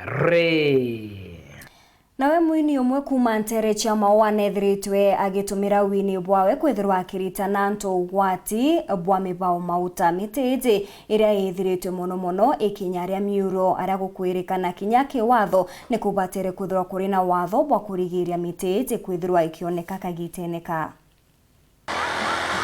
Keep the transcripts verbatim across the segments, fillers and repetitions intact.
Ri. Nawe mwini umwe kuuma nteere cia Maua neethiritwe agitumira wini bwawe kwithirwa akiritana antu ugwati bwa mibao mauta. Miti iji iria ithiritwe mono mono ikinya ria miuro aria gukwirikana kinya kiwatho ni kubatere kwithirwa kuri na watho bwa kurigiria miti iji kwithirwa ikioneka kagitene ka.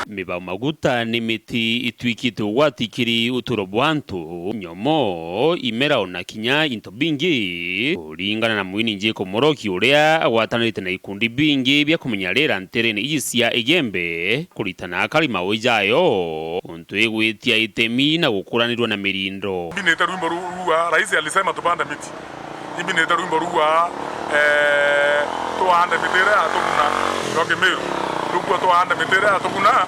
Mibao maguta ni miti itwikite ugwati kiri uturo bwa antu, nyomo, imera ona kinya into bingi. Kuringana na mwini Jacob Moroki uria agwatanirite na ikundi bingi bia kumenya riera nterene iji cia Igembe, kuritana akari mawe jayo, untu igwitia itemi na gukuranirwa na mirindo. Mbinite rwimbo ru-, ruga, Rais alisema tupande miti. Imbinite rwimbo ruga, eh, tuaande miti iria yatuguna rwa Kimiru. Rukuo tuaande miti iria yatuguna,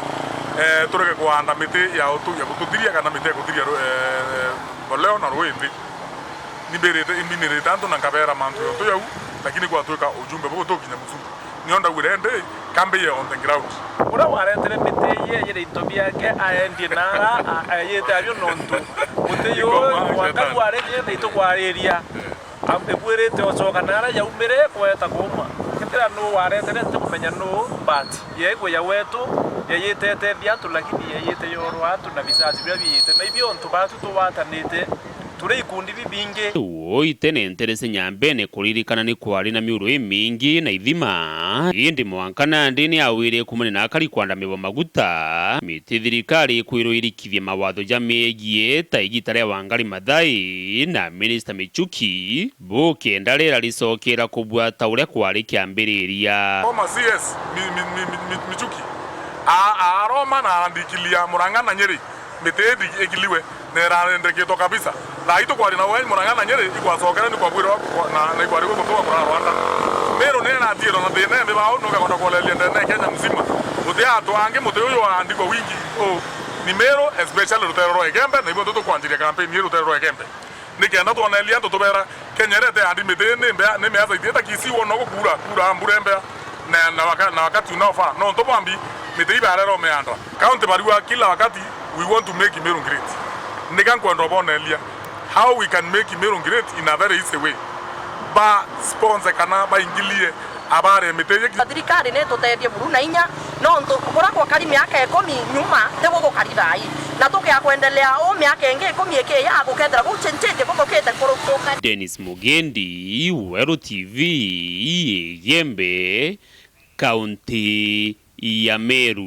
eh, tureke kuaanda miti ya utu-, ya gututhiria kana miti ya kuthiria ru-, eh, mboleo na ruindi. Nimbirite, imbinirite antu na nkabeera mantu yontu yau, lakini gwatwika ujumbe buu tukinya Musuku. Nio ndaugire ndi, kambie on the ground. Uria waretere miti ii ejire into biake aendie naara, a-, ayite abio nontu muti yu Ngoma, mwanka shetani. Rwaririe na itukwariria. Am-, ibwirite ucoka naara yaumire kweta kuuma. Kethira nuu waretere, ntikumenya nuu, but yeegwe ya wetu, yeyite etethia antu, lakini yeyite yorwa antu na bisaasi biria biite. Na ibio ontu batu tugwatanite, turi ikundi bibingi. Uu itene nterese nyambene kuririkana ni kwari na miuru imingi na ithima, indi mwanka nandi ni awire kumania na akari kwanda mibao maguta, miti thirikari ikwirwa irikithie mawatho jamiegie ta igita ria Wangari Maathai na Minista Michuki, bu kenda riera ricokera kubua ta uria kwari kiambiriria. Roma C S, Mi-, Mi-, Mi-, Mi-, Mi-, Michuki, a-, aroma na andikilia Murang'a na Nyeri. Miti indi ikiliwe na irarendeketwa kabisa. Thaa ii tukwaria na wei Murang'a na Nyeri ikwacokere ni kwabwirwa kwa-, na, na ikwarigwa gutuga kura Rwanda. Meru ni iratiirwa na thina ya mibao nukagonda kuoleria ndene ya Kenya mzima. Guti antu angi muti uyu waandikwa wingi uu ni Meru, especially rutere rwa Igembe, na ibuo ntu tukwanjiria campaign ii rutere rwa Igembe. Nikenda twoneria antu tubera, Kenya iria ite andi miti ni mbea, ni mea zaidi, ita Kisii wona gukuura, kuura mbura mbea, na, na waka-, na wakati unaofaa. Nontu bwambi, miti ibarera umeandwa. County barua kila wakati, "We want to make Meru great." Nika nkwenda uboneria how we can make Meru great in a very easy way. Ba sponsor kana baingilie abare miti iji. Thirikari ni itutethie buru na inya, nontu buria gwakari miaka ikumi nyuma, tiguo gukari thaa ii. Na tukia kwendelea uu miaka ingi ikumi ikiya, gukethira gucenjetie kuthukite nkuruki. Dennis Mugendi, Weru T V, Igembe, kaunti ya Meru.